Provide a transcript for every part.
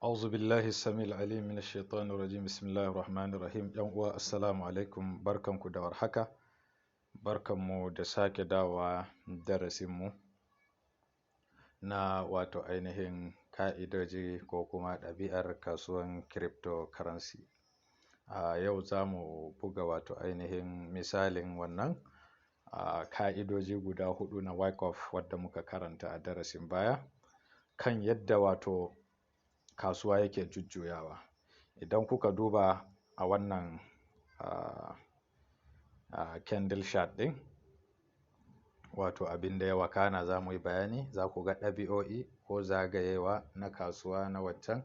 أعوذ بالله السميع العليم من الشيطان الرجيم. بسم الله الرحمن الرحيم. ‘Yan uwa, assalamu alaikum, barkanku da warhaka, barkanmu da sake dawowa darasinmu na wato ainihin ka'idoji ko kuma ɗabi'ar kasuwan cryptocurrency. A yau za mu buga wato ainihin misalin wannan ka'idoji guda huɗu na Wyckoff wadda muka karanta a darasin baya kan yadda wato kasuwa yake jujjuyawa. Idan kuka duba a wannan candle chart ɗin, wato abin da ya wakana za mu yi bayani, za ku ga ɗabi'o'i ko zagayewa na kasuwa na waccan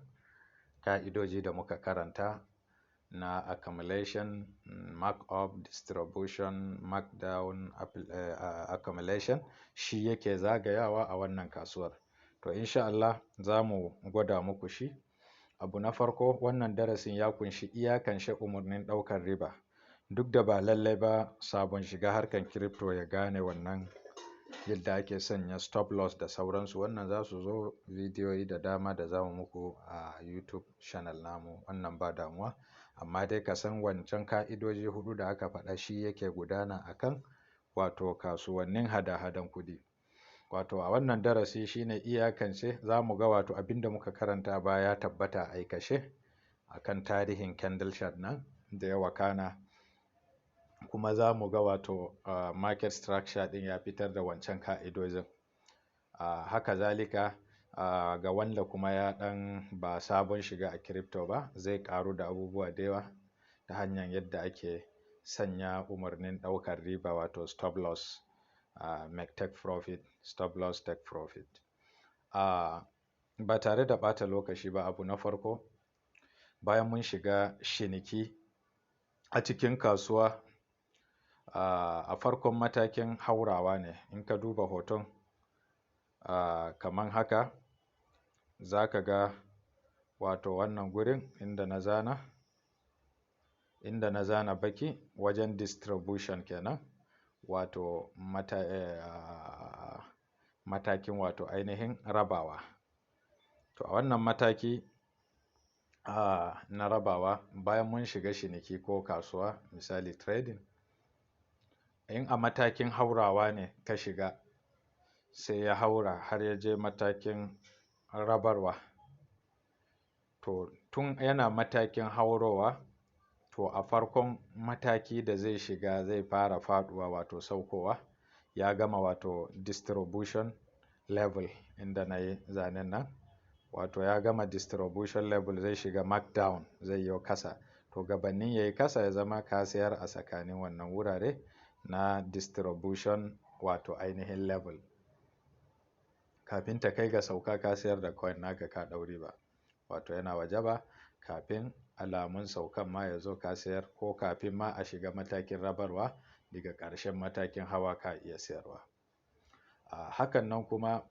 ka'idoji da muka karanta na accumulation, markup, distribution, markdown, accumulation, shi yake zagayawa a wannan kasuwar. To, insha Allah za mu gwada muku shi. Abu na farko, wannan darasin ya kunshi iyakance umarnin ɗaukar riba. Duk da ba lallai ba sabon shiga harkar crypto ya gane wannan yadda ake sanya stop loss da sauransu. Wannan za su zo bidiyoyi da dama da za mu muku a YouTube channel namu, wannan ba damuwa. Amma dai ka san wancan ka'idoji huɗu da aka faɗa shi yake gudana a kan wato kasuwannin hada-hadan kuɗi. Wato a wannan darasi shine iyakance za mu ga wato abin da muka karanta baya ya tabbata a aikace a kan tarihin candle chart nan da ya wakana. Kuma za mu ga wato market structure ɗin ya fitar da wancan ka'idojin. Haka zalika, ga wanda kuma ya ɗan ba sabon shiga a crypto ba, zai ƙaru da abubuwa da yawa ta hanyar yadda ake sanya umarnin ɗaukar riba, wato stop loss, make take profit, stop loss, take profit. Ba tare da ɓata lokaci ba, abu na farko, bayan mun shiga ciniki a cikin kasuwa, a farkon matakin haurawa ne. In ka duba hoton kaman haka, za ka ga wato wannan gurin inda na zana baki, wajen distribution kenan, wato matakin wato ainihin rabawa. To, a wannan mataki na rabawa, bayan mun shiga ciniki ko kasuwa, misali trading, in a matakin haurawa ne ka shiga, sai ya haura har ya je matakin rabarwa. To, tun yana matakin haurowa, to a farkon mataki da zai shiga, zai fara faɗuwa, wato saukowa, ya gama wato distribution level inda na yi zanen nan. Wato ya gama distribution level, zai shiga markdown, zai yo kasa. To, gabanin yayi kasa, ya zama ka sayar a tsakanin wannan wurare na distribution, wato ainihin level. Kafin ta kai ga sauka, ka sayar da coin naka, ka ɗau riba. Wato yana wajaba kafin alamun saukan ma ya zo ka sayar, ko kafin ma a shiga matakin rabarwa daga ƙarshen matakin hawa ka iya sayarwa. Hakan nan kuma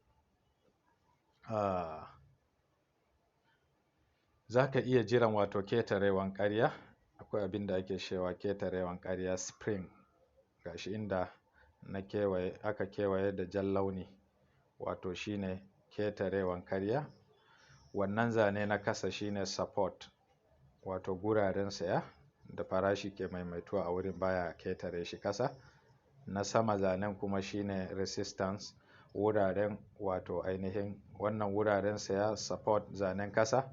za ka iya jiran wato ketarewan ƙarya. Akwai abin da ake cewa ketarewan ƙarya, spring. Gashi inda na kewaye, aka kewaye da jan launi, wato shine ketarewan karya. Wannan zane na kasa shine support, wato guraren saya da farashi ke maimaituwa a wurin, baya ketare shi kasa. Na sama zanen kuma shine resistance, wuraren wato ainihin wannan wuraren saya, support zanen kasa,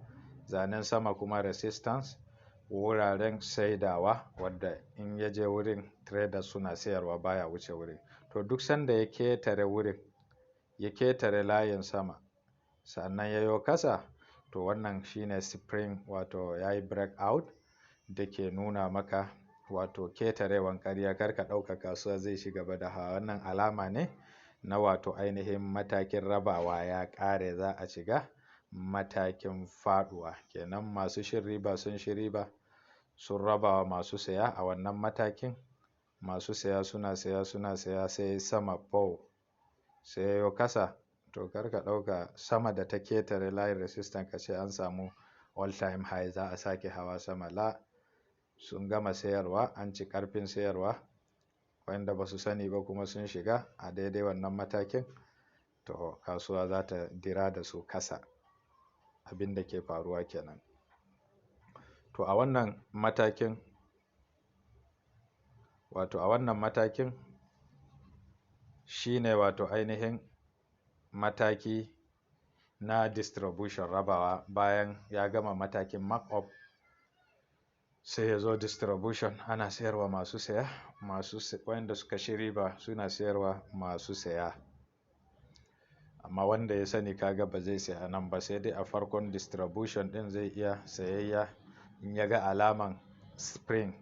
zanen sama kuma resistance, wuraren saidawa wadda in ya je wurin traders suna sayarwa, baya wuce wurin. To, duk sanda ya ketare wurin, ya ketare layin sama, sannan ya yo kasa, to wannan shine spring, wato yayi break out da ke nuna maka wato ketarewan karya. Kar ka ɗauka kasuwa zai ci gaba da hawa. Wannan alama ne na wato ainihin matakin rabawa ya ƙare, za a shiga matakin faɗuwa kenan. Masu cin riba sun ci riba, sun rabawa masu saya a wannan matakin. Masu saya suna saya, suna saya, sai sama pow, sai yayo kasa. To, kar ka ɗauka sama da ta ketare layin resistance ka ce an samu all time high, za a sake hawa sama. La, sun gama sayarwa, an ci ƙarfin sayarwa. Wanda ba su sani ba kuma sun shiga a daidai wannan matakin, to kasuwa za ta dira da su kasa. Abin da ke faruwa kenan. To a wannan matakin, wato a wannan matakin shine wato ainihin mataki na distribution, rabawa. Bayan ya gama matakin markup, sai ya zo distribution, ana sayarwa masu saya, masu wanda suka ci riba suna sayarwa masu saya. Amma wanda ya sani kaga ba zai saya nan ba, sai dai a farkon distribution din zai iya sayayya in ya ga alaman spring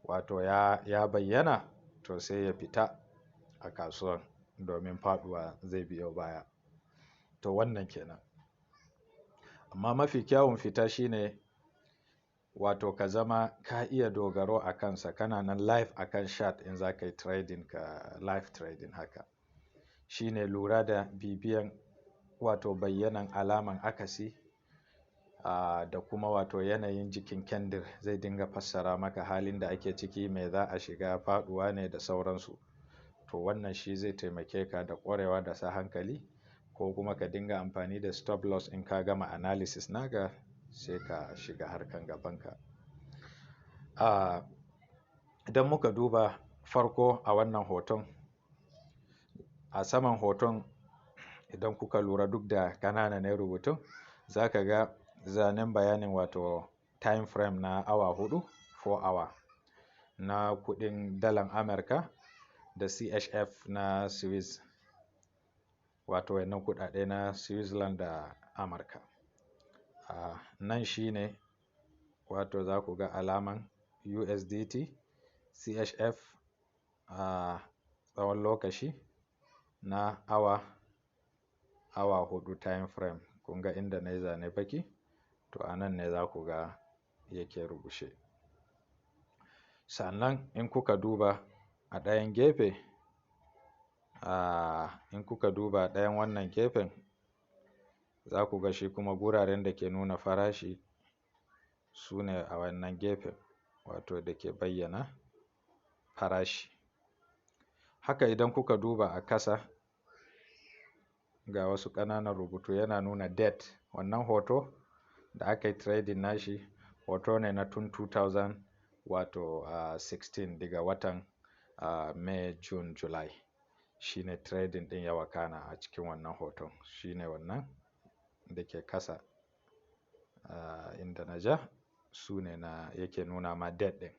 wato ya bayyana, to sai ya fita a kasuwan domin faduwa zai biyo baya. To wannan kenan. Amma mafi kyawun fita shine wato ka zama ka iya dogaro a kansa, kana nan live akan chart in za ka yi trading, ka live trading haka. Shine lura da bibiyan wato bayyanan alaman akasi da kuma wato yanayin jikin kendir zai dinga fassara maka halin da ake ciki, me za a shiga, faduwa ne da sauransu. To wannan shi zai taimake ka da ƙwarewa da sa hankali, ko kuma ka dinga amfani da stop loss. In ka gama analysis naka, sai ka shiga harkan gabanka. Idan muka duba farko a wannan hoton, a saman hoton, idan kuka lura, duk da ƙanana ne rubutun, za ka ga zanen bayanin wato time frame na awa 4, 4 hour, na kuɗin dalan Amurka da CHF na Swiss, wato wannan kuɗaɗe na Switzerland da Amurka. Nan shine wato za ku ga alaman USDT CHF a tsawon lokaci na awa 4 time frame. Kun ga inda na yi zane baki, to a nan ne za ku ga yake rubuce. Sannan in kuka duba a ɗayan gefe, in kuka duba ɗayan wannan gefen, za ku ga shi kuma guraren da ke nuna farashi su ne a wannan gefen, wato da ke bayyana farashi. Haka idan kuka duba a kasa, ga wasu ƙananan rubutu yana nuna date. Wannan hoto da aka yi trading nashi, hoto ne na tun 2000 wato 16, daga watan May, June, July shine trading ɗin ya wakana a cikin wannan hoton. Shine wannan da ke kasa, inda na ja su ne na yake nuna ma date ɗin.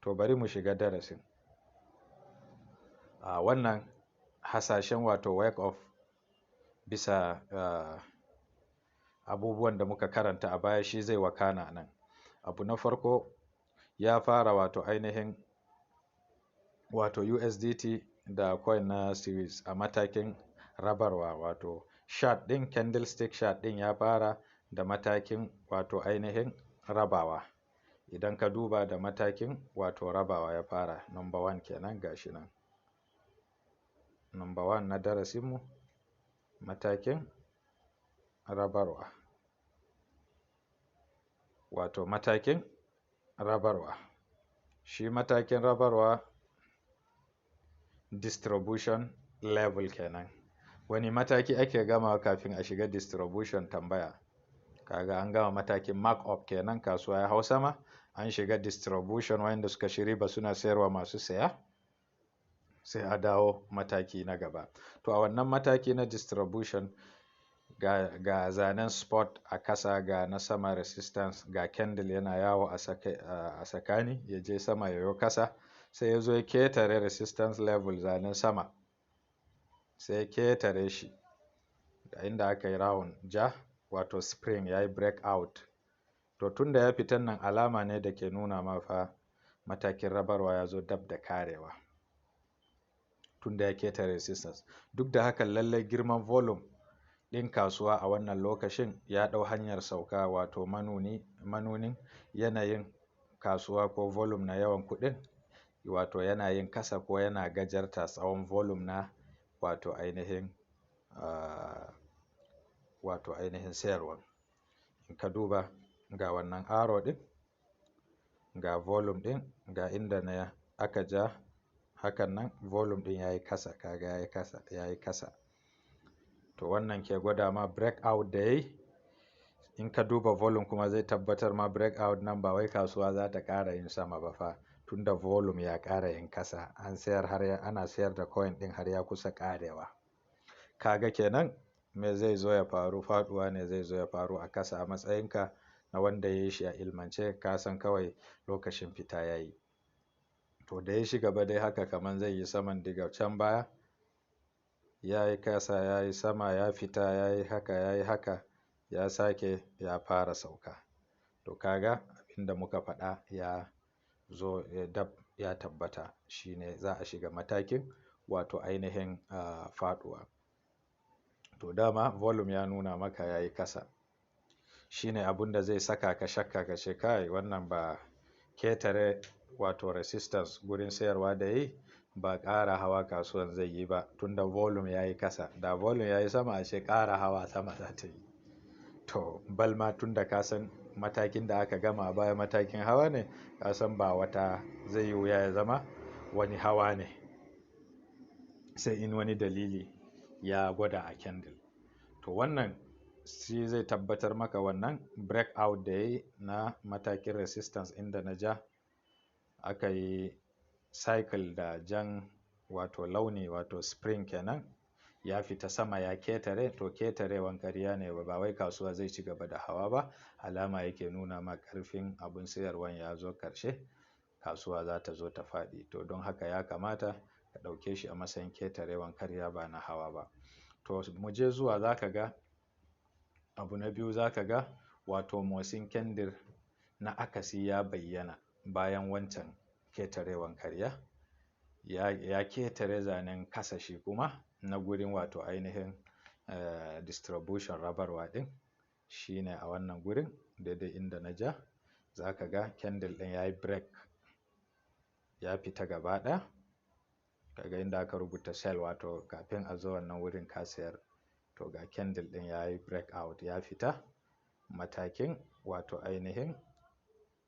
To bari mu shiga darasin. Wannan hasashen wato Wyckoff bisa abubuwan da muka karanta a baya shi zai wakana nan. Abu na farko, ya fara wato ainihin wato USDT da coin na Swiss a matakin rabarwa, wato chart ɗin, candlestick chart ɗin ya fara da matakin wato ainihin rabawa. Idan ka duba, da matakin wato rabawa ya fara, number one kenan, gashi nan. Number one na darasinmu, matakin rabarwa. Wato matakin rabarwa. Shi matakin rabarwa distribution level kenan. Wani mataki ake gamawa kafin a shiga distribution, tambaya? Kaga an gama matakin mark up kenan, kasuwa ya hau sama, an shiga distribution, wayanda suka ci riba suna sayarwa masu saya, sai a dawo mataki na gaba. To a wannan mataki na distribution, ga zanen support a kasa, ga na sama resistance, ga candle yana yawo a tsakani, ya je sama, ya yo kasa, sai ya zo ya ketare resistance level, zanen sama, sai ya ketare shi da inda aka yi round ja, wato spring ya yi break out. To tunda ya fitan nan, alama ne da ke nuna ma fa matakin rabarwa ya zo dab da karewa, tunda ya ketare resistance. Duk da haka, lallai girman volume ɗin kasuwa a wannan lokacin ya ɗau hanyar sauka, wato manunin yanayin kasuwa ko volume na yawan kuɗin wato yana yin kasa ko yana gajarta tsawon volume na wato ainihin sayarwa. In ka duba, ga wannan arrow ɗin, ga volume ɗin, ga inda na aka ja hakan nan, volume ɗin yayi kasa, kaga yayi kasa, yayi kasa. To wannan ke gwada ma breakout da yayi. In ka duba volume kuma zai tabbatar ma breakout nan ba wai kasuwa za ta ƙara yin sama ba fa, tunda volume ya ƙara yin kasa. An sayar har ya, ana sayar da coin ɗin har ya kusa ƙarewa. Kaga kenan me zai zo ya faru? Faɗuwa ne zai zo ya faru a kasa. A matsayinka na wanda ya yi shi a ilmance, ka san kawai lokacin fita ya yi. To da ya shiga ba dai haka kaman zai yi saman diga can baya, ya yi kasa, ya yi sama, ya fita, ya yi haka, ya yi haka, ya sake ya fara sauka. To kaga abin da muka faɗa ya zo ya dab ya tabbata, shine za a shiga matakin wato ainihin faɗuwa. To dama volume ya nuna maka ya yi kasa. Shine abun da zai saka ka shakka ka ce kai wannan ba ketare wato resistance gurin sayarwa da yi ba ƙara hawa kasuwan zai yi ba, tunda volume ya yi kasa. Da volume ya yi sama ashe ƙara hawa sama za ta yi. To balma tunda ka san matakin da aka gama a baya matakin hawa ne, ka san ba wata zai yi wuya ya zama wani hawa ne, sai in wani dalili ya gwada a candle. To wannan shi zai tabbatar maka wannan breakout da yayi na matakin resistance inda na ja aka yi cycle da jan wato launi wato spring kenan, ya fita sama ya ketare. To ketarewan ƙarya ne, ba wai kasuwa zai ci gaba da hawa ba. Alama yake nuna ma ƙarfin abun sayarwan ya zo ƙarshe, kasuwa za ta zo ta faɗi. To don haka ya kamata ka ɗauke shi a matsayin ketarewan karya ba na hawa ba. To mu je zuwa za ka ga abu na biyu, za ka ga wato motsin kendir na akasi ya bayyana bayan wancan ketarewan karya. Ya ketare zanen kasa shi kuma na gurin wato ainihin distribution rabarwa ɗin. Shine a wannan gurin daidai inda na ja, za ka ga candle ɗin ya yi break, ya fita gaba ɗaya. Kaga inda aka rubuta sell, wato kafin a zo wannan wurin ka sayar. To ga candle ɗin ya yi break out, ya fita matakin wato ainihin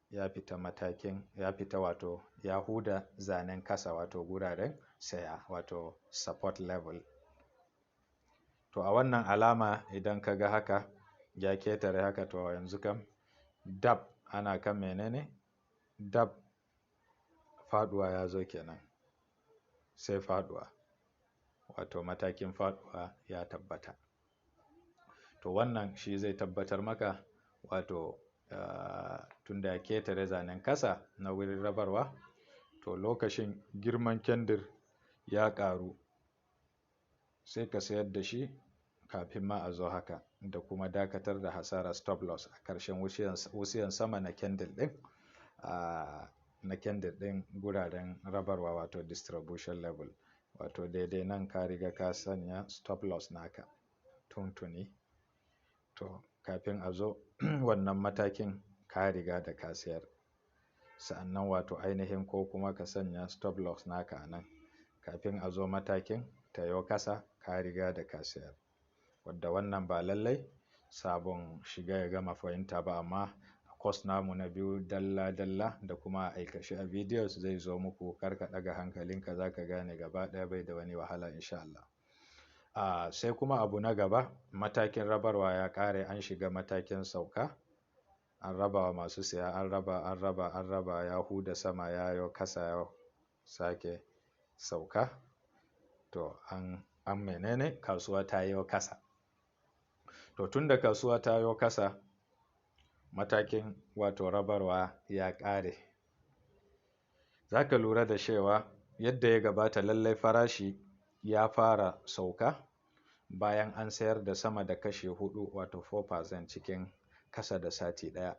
ya fita matakin, ya fita wato ya huda zanen kasa wato guraren saya wato support level. To a wannan alama idan ka ga haka ya ketare haka, to yanzu kam dab ana kan menene? Dab faɗuwa ya zo kenan, sai faɗuwa wato matakin faɗuwa ya tabbata. To wannan shi zai tabbatar maka wato tunda ya ketare zanen kasa na wurin rabarwa, to lokacin girman kendir ya ƙaru, sai ka sayar da shi kafin ma a zo haka, da kuma dakatar da hasara stop loss a ƙarshen wutsiyan sama na candle ɗin, na candle ɗin guraren rabarwa wato distribution level. Wato daidai nan ka riga ka sanya stop loss naka tuntuni. To kafin a zo wannan matakin ka riga da ka sayar. Sa'annan wato ainihin ko kuma ka sanya stop loss naka a nan kafin a zo matakin tayo kasa ka riga da ka sayar. Wadda wannan ba lallai sabon shiga ya gama fahimta ba, amma a course namu na biyu dalla dalla da kuma a aikace a videos zai zo muku. Kar ka ɗaga hankalinka, za ka gane gaba ɗaya, bai da wani wahala insha Allah. Sai kuma abu na gaba, matakin rabarwa ya ƙare, an shiga matakin sauka. An raba wa masu saya, an raba, an raba, an raba, ya huda sama, ya yo kasa, ya sake sauka. To an menene? Kasuwa ta yo kasa. To tunda kasuwa ta yo kasa, matakin wato rabarwa ya ƙare. Za ka lura da cewa yadda ya gabata lallai farashi ya fara sauka bayan an sayar da sama da kashi 4 wato 4% cikin kasa da sati ɗaya.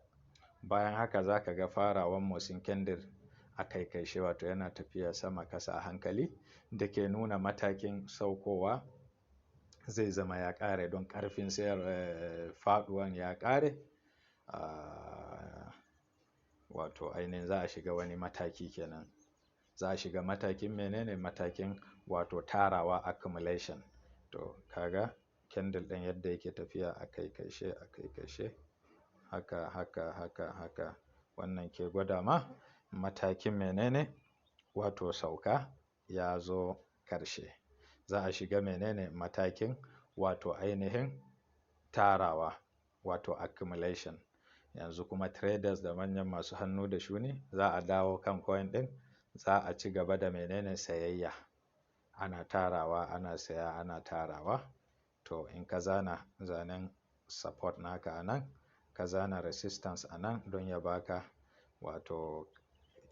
Bayan haka za ka ga farawan motsin kendir a kaikaice, wato yana tafiya sama kasa a hankali, da ke nuna matakin saukowa zai zama ya ƙare don ƙarfin sayar faɗuwan ya ƙare. Wato ainihin za a shiga wani mataki kenan. Za a shiga matakin menene? Matakin wato tarawa, accumulation. To kaga candle ɗin yadda yake tafiya a kaikaice, a kaikaice, haka, haka, haka, haka. Wannan ke gwada ma matakin menene? Wato sauka ya zo ƙarshe. Za a shiga menene? Matakin wato ainihin tarawa. wato accumulation. Yanzu kuma traders da manyan masu hannu da shuni za a dawo kan coin ɗin, za a ci gaba da menene? Sayayya. Ana tarawa, ana saya, ana tarawa. To in ka zana zanen support naka a nan, ka zana resistance a nan don ya baka wato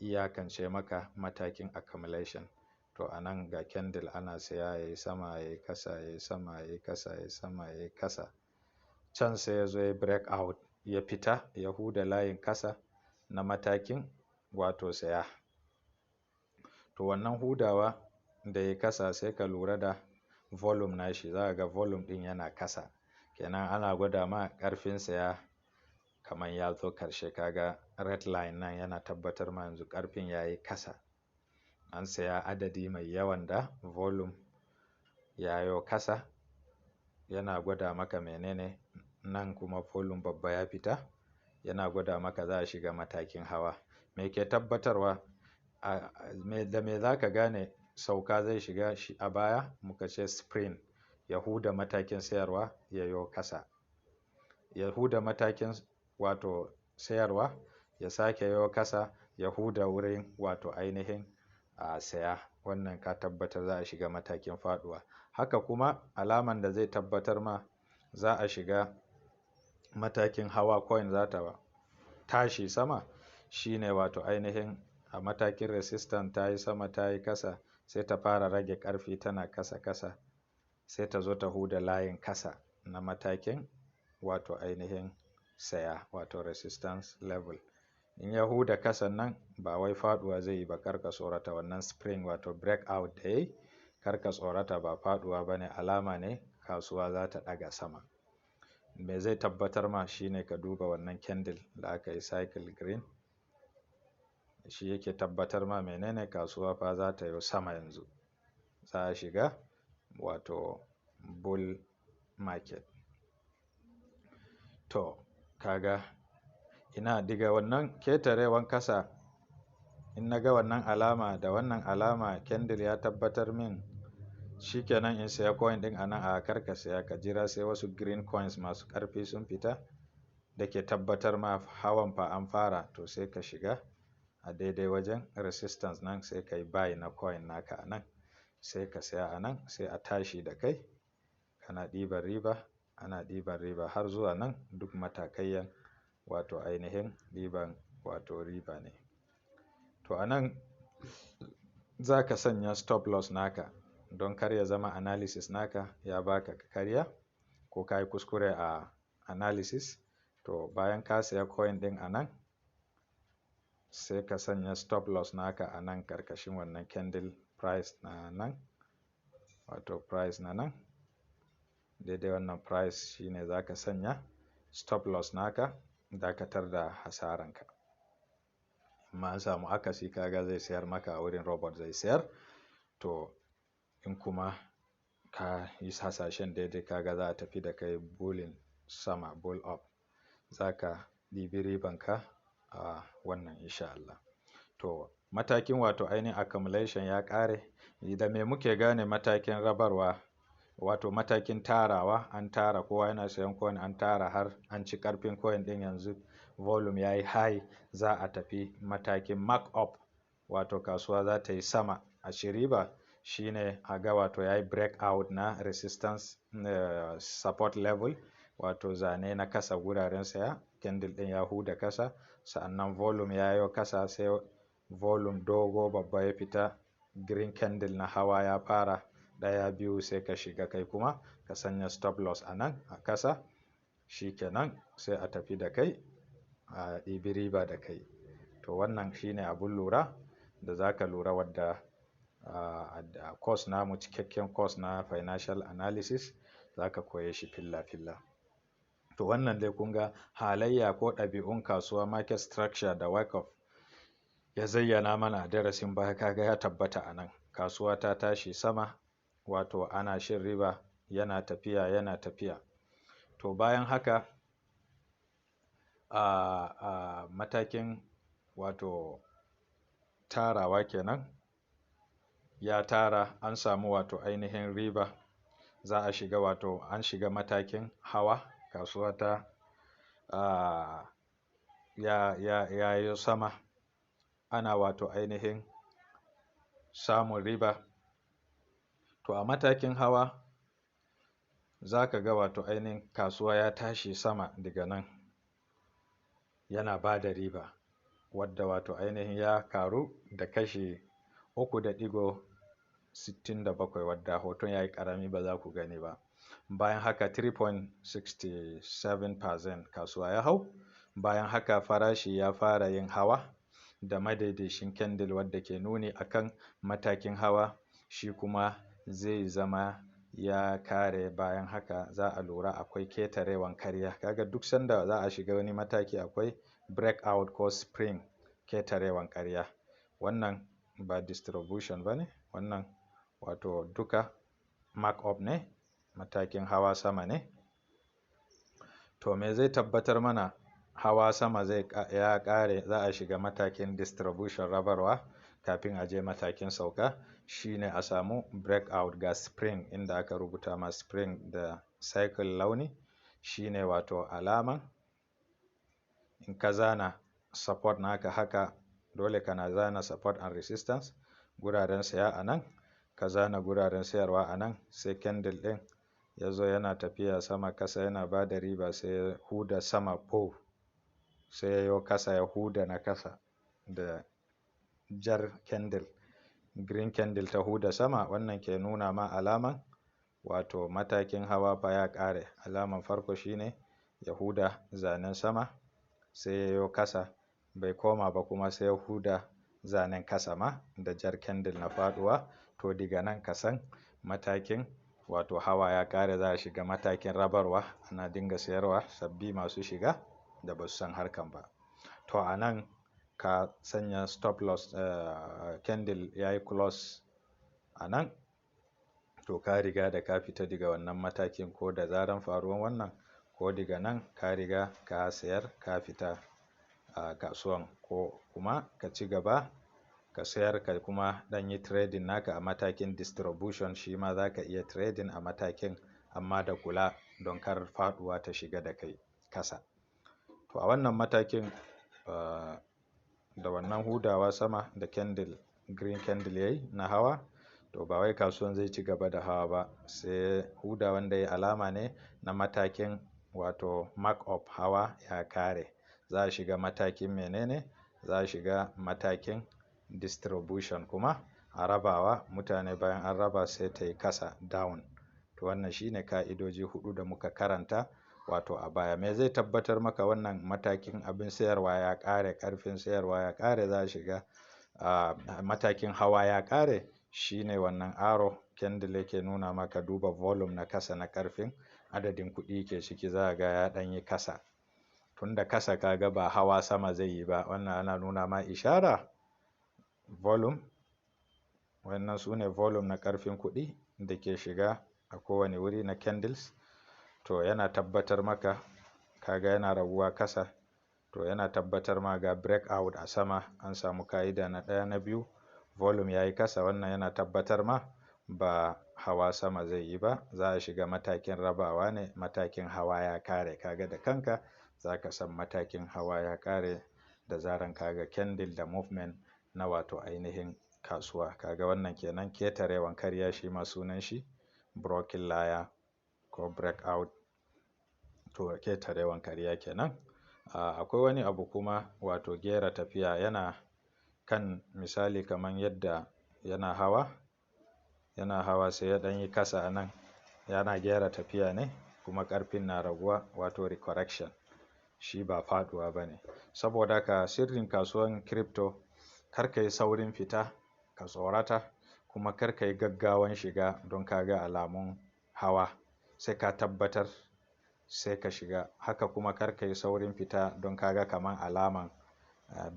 iyakance maka matakin accumulation. To a nan ga candle ana saya, yayi sama, yayi kasa, yayi sama, yayi kasa, yayi sama, yayi kasa. Can sai ya zo ya break out, ya fita, ya huda layin kasa na matakin wato saya. To wannan hudawa da ya kasa, sai ka lura da volume nashi, za ka ga volume ɗin yana kasa. Kenan ana gwada ma ƙarfin saya kamar ya zo karshe. Kaga red line nan yana tabbatar ma yanzu ƙarfin yayi kasa. An saya adadi mai yawan da volume yayo kasa, yana gwada maka menene? Nan kuma volume babba ya fita, yana gwada maka za a shiga matakin hawa. Me ke tabbatarwa? Da me za ka gane sauka zai shiga shi a baya? Muka ce spring ya huda matakin sayarwa, yayo kasa. Ya huda matakin wato sayarwa, ya sake yo kasa, ya huda wurin wato ainihin a saya. Wannan ka tabbatar za a shiga matakin faɗuwa. Haka kuma alaman da zai tabbatar ma za a shiga matakin hawa, coin za ta tashi sama, shine wato ainihin a matakin resistance ta yi sama, ta yi kasa, sai ta fara rage ƙarfi, tana kasa kasa, sai ta zo ta huda layin kasa na matakin wato ainihin saya, wato resistance level. In ya huda kasan nan, ba wai faɗuwa zai yi ba, kar ka tsorata. Wannan spring wato breakout da yayi, kar ka tsorata, ba faɗuwa bane, alama ne kasuwa za ta ɗaga sama. Me zai tabbatar ma shine ka duba wannan candle da aka yi cycle green. Shi yake tabbatar ma menene? Kasuwa fa za ta yi sama yanzu. Za a shiga wato bull market. To kaga ina diga wannan ketarewan kasa, in naga wannan alama da wannan alama, candle ya tabbatar min, shikenan in saya coin ɗin a nan? A kar ka saya, ka jira sai wasu green coins masu ƙarfi sun fita da ke tabbatar ma hawan fa an fara. To sai ka shiga a daidai wajen resistance nan, sai ka yi buy na coin naka a nan, sai ka saya a nan, sai a tashi da kai, kana ɗiban riba, ana ɗiban riba har zuwa nan. Duk matakaiyan wato ainihin ɗiban wato riba ne. To a nan za ka sanya stop loss naka don kar ya zama analysis naka ya baka karya ko ka yi kuskure a analysis. To bayan ka saya coin ɗin a nan, sai ka sanya stop loss naka a nan karkashin wannan candle price na nan, wato price na nan. Daidai wannan price shine za ka sanya stop loss naka, dakatar da hasaranka. Amma an samu akasi, kaga zai sayar maka a wurin, robot zai sayar. To in kuma ka yi hasashen daidai, kaga za a tafi da kai bulling sama, bull up, za ka ɗibi ribanka a wannan insha Allah. To matakin wato ainihin accumulation ya ƙare. Da me muke gane matakin rabarwa, wato matakin tarawa? An tara, kowa yana sayan coin, an tara har an ci ƙarfin coin ɗin, yanzu volume ya yi high, za a tafi matakin mark up, wato kasuwa za ta yi sama a ci riba. Shine a ga wato ya yi break out na resistance support level, wato zane na kasa wuraren saya, candle ɗin ya huda kasa, sa'annan volume ya yo kasa, sai volume dogo babba ya fita, green candle na hawa ya fara, ɗaya, biyu, sai ka shiga kai kuma ka sanya stop loss a nan a kasa. Shikenan, sai a tafi da kai, a ɗibi riba da kai. To wannan shine abun lura da za ka lura wadda a course namu, cikakken course na financial analysis, za ka koye shi filla filla. To wannan dai kun ga halayya ko ɗabi'un kasuwa, market structure da Wyckoff ya zayyana mana a darasin baya, kaga ya tabbata a nan. Kasuwa ta tashi sama, wato ana shin riba, yana tafiya, yana tafiya. To bayan haka a matakin wato tarawa kenan, ya tara, an samu wato ainihin riba, za a shiga wato an shiga matakin hawa, kasuwa ta ya yi sama, ana wato ainihin samun riba. To a matakin hawa za ka ga wato ainihin kasuwa ya tashi sama daga nan yana ba da riba, wadda wato ainihin ya karu da kashi 3.67, wadda hoton ya yi ƙarami ba za ku gani ba. Bayan haka 3.67% kasuwa ya hau. Bayan haka farashi ya fara yin hawa da madaidaicin candle, wadda ke nuni akan matakin hawa shi kuma zai zama ya kare. Bayan haka za a lura akwai ketarewan karya. Kaga duk sanda za a shiga wani mataki akwai breakout ko spring, ketarewan karya. Wannan ba distribution ba ne, wannan wato duka mark up ne, matakin hawa sama ne. To me zai tabbatar mana hawa sama zai ya kare, za a shiga matakin distribution, rabarwa, kafin a je matakin sauka? Shine a samu breakout, ga spring inda aka rubuta ma spring da cycle launi. Shine wato alaman in ka zana support naka haka, dole kana zana support and resistance, guraren saya a nan, ka zana guraren sayarwa a nan. Sai candle ɗin ya zo yana tafiya sama kasa yana ba da riba, sai ya huda sama po, sai ya yo kasa ya huda na kasa da jar candle, green candle ta huda sama. Wannan ke nuna ma alaman wato matakin hawa fa ya ƙare. Alaman farko shine ya huda zanen sama, sai ya yo kasa, bai koma ba kuma sai ya huda zanen kasa ma da jar candle na faduwa. To diga nan ka san matakin wato hawa ya ƙare, za a shiga matakin rabarwa, ana dinga sayarwa sabbi masu shiga da basu san harkan ba. To a nan ka sanya stop loss, candle ya yi close a nan, to ka riga da ka fita daga wannan matakin, ko da zaran faruwan wannan, ko daga nan ka riga ka sayar, ka fita a kasuwan, ko kuma ka ci gaba ka sayar ka kuma ɗan yi trading naka a matakin distribution. Shi ma za ka iya trading a matakin, amma da kula don kar faɗuwa ta shiga da kai kasa. To a wannan matakin, da wannan hudawa sama da candle, green candle yayi na hawa, to ba wai kasuwan zai ci gaba da hawa ba, sai hudawan da yayi alama ne na matakin wato mark up, hawa ya kare. Za a shiga matakin menene? Za a shiga matakin distribution kuma, a rabawa mutane. Bayan an raba sai ta yi kasa, down. To wannan shine ka'idoji hudu da muka karanta wato a baya. Me zai tabbatar maka wannan matakin abin sayarwa ya ƙare, ƙarfin sayarwa ya ƙare, za a shiga matakin hawa ya ƙare? Shine wannan arrow candle yake nuna maka. Duba volume na kasa na ƙarfin adadin kuɗi ke ciki, za a ga ya ɗan yi kasa. Tunda kasa, kaga ba hawa sama zai yi ba. Wannan ana nuna ma ishara volume. Wannan su ne volume na ƙarfin kuɗi da ke shiga a kowane wuri na candles. To yana tabbatar maka, kaga yana raguwa kasa, to yana tabbatar ma ga breakout a sama, an samu ka'ida na ɗaya. Na biyu, volume ya yi kasa. Wannan yana tabbatar ma ba hawa sama zai yi ba, za a shiga matakin rabawa ne, matakin hawa ya kare. Kaga da kanka za ka san matakin hawa ya kare da zaran kaga candle da movement na wato ainihin kasuwa. Kaga wannan kenan ketarewan karya, shi ma sunan shi broken layer ko breakout. To ketarewan karya kenan. Akwai wani abu kuma, wato gera tafiya. Yana kan misali kamar yadda yana hawa, yana hawa, sai ya ɗan yi kasa a nan, yana gyara tafiya ne kuma ƙarfin na raguwa, wato recorrection. Shi ba faɗuwa ba ne. Saboda haka sirrin kasuwan crypto, kar ka yi saurin fita ka tsorata, kuma kar ka yi gaggawan shiga don ka ga alamun hawa. Sai ka tabbatar sai ka shiga. Haka kuma kar ka yi saurin fita don ka ga kaman alaman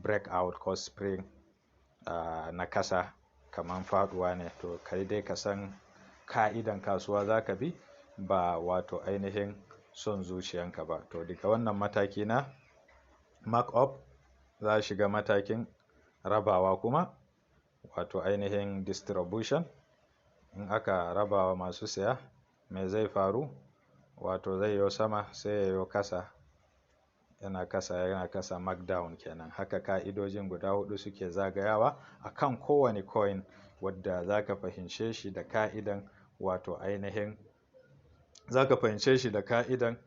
breakout ko spring na kasa kaman faɗuwa ne. To kai dai ka san ka'idan kasuwa za ka bi, ba wato ainihin son zuciyanka ba. To daga wannan mataki na mark up za a shiga matakin rabawa kuma, wato ainihin distribution. In aka rabawa masu saya, me zai faru? Wato zai yo sama sai ya yo kasa. Yana kasa, yana kasa, markdown kenan. Haka ka'idojin guda hudu suke zagayawa akan kowane coin, wadda zaka fahimce shi da ka'idan wato ainihin zaka fahimce shi da ka'idan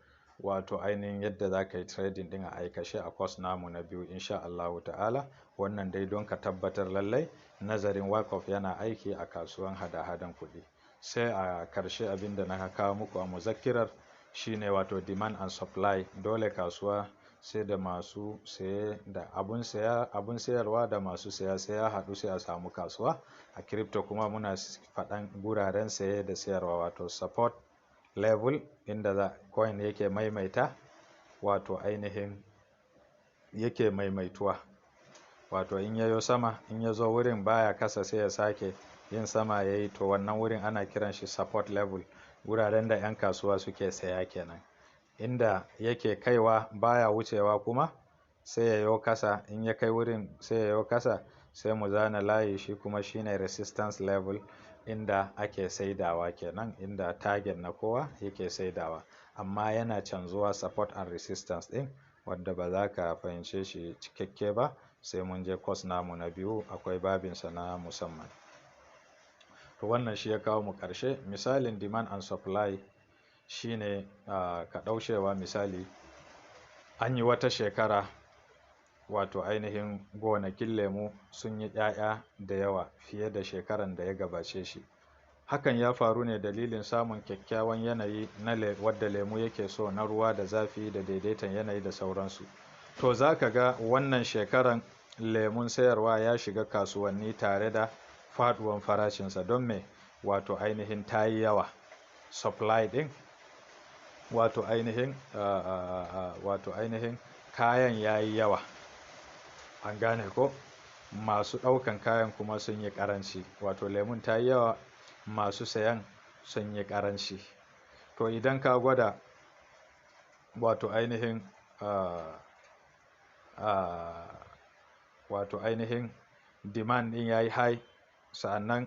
wato ainihin yadda za ka yi trading din a aikace a course namu na biyu, insha Allahu ta'ala. Wannan dai don ka tabbatar lallai nazarin Wyckoff yana aiki a kasuwan hada-hadan kuɗi. Sai a karshe, abin da na kawo muku a muzakkirar shine wato demand and supply. Dole kasuwa sai da masu saye da abun saya, abun sayarwa da masu saya, sai ya haɗu sai a samu kasuwa. A crypto kuma muna faɗan guraren saye da sayarwa, wato support level, inda za coin yake maimaita, wato ainihin yake maimaituwa, wato in yayo sama, in ya zo wurin baya kasa, sai ya sake yin sama yayi. To wannan wurin ana kiran shi support level, wuraren da 'yan kasuwa suke saya kenan. Inda yake kaiwa baya wucewa kuma sai ya yo kasa. In ya kai wurin sai ya yo kasa, sai mu zana layi. Shi kuma shine resistance level, inda ake saidawa kenan, inda target na kowa yake saidawa. Amma yana canzuwa support and resistance din, wadda ba za ka fahimce shi cikakke ba sai mun je course namu na biyu, akwai babinsa na musamman. To wannan shi ya kawo mu ƙarshe. Misalin demand and supply shine ka ɗaushewa misali an yi wata shekara, wato ainihin gonakin lemu sun yi 'ya'ya da yawa fiye da shekaran da ya gabace shi. Hakan ya faru ne dalilin samun kyakkyawan yanayi na wadda lemu yake so, na ruwa da zafi da daidaiton yanayi da sauransu. To za ka ga wannan shekaran lemun sayarwa ya shiga kasuwanni tare da faduwan farashinsa. Don me? Wato ainihin ta yi yawa, supply din, wato ainihin kayan ya yi yawa, an gane ko? Masu ɗaukan kayan kuma sun yi ƙaranci, wato lemun ta yi yawa, masu sayan sun yi ƙaranci. To idan ka gwada wato ainihin wato ainihin demand din yayi high, sa'annan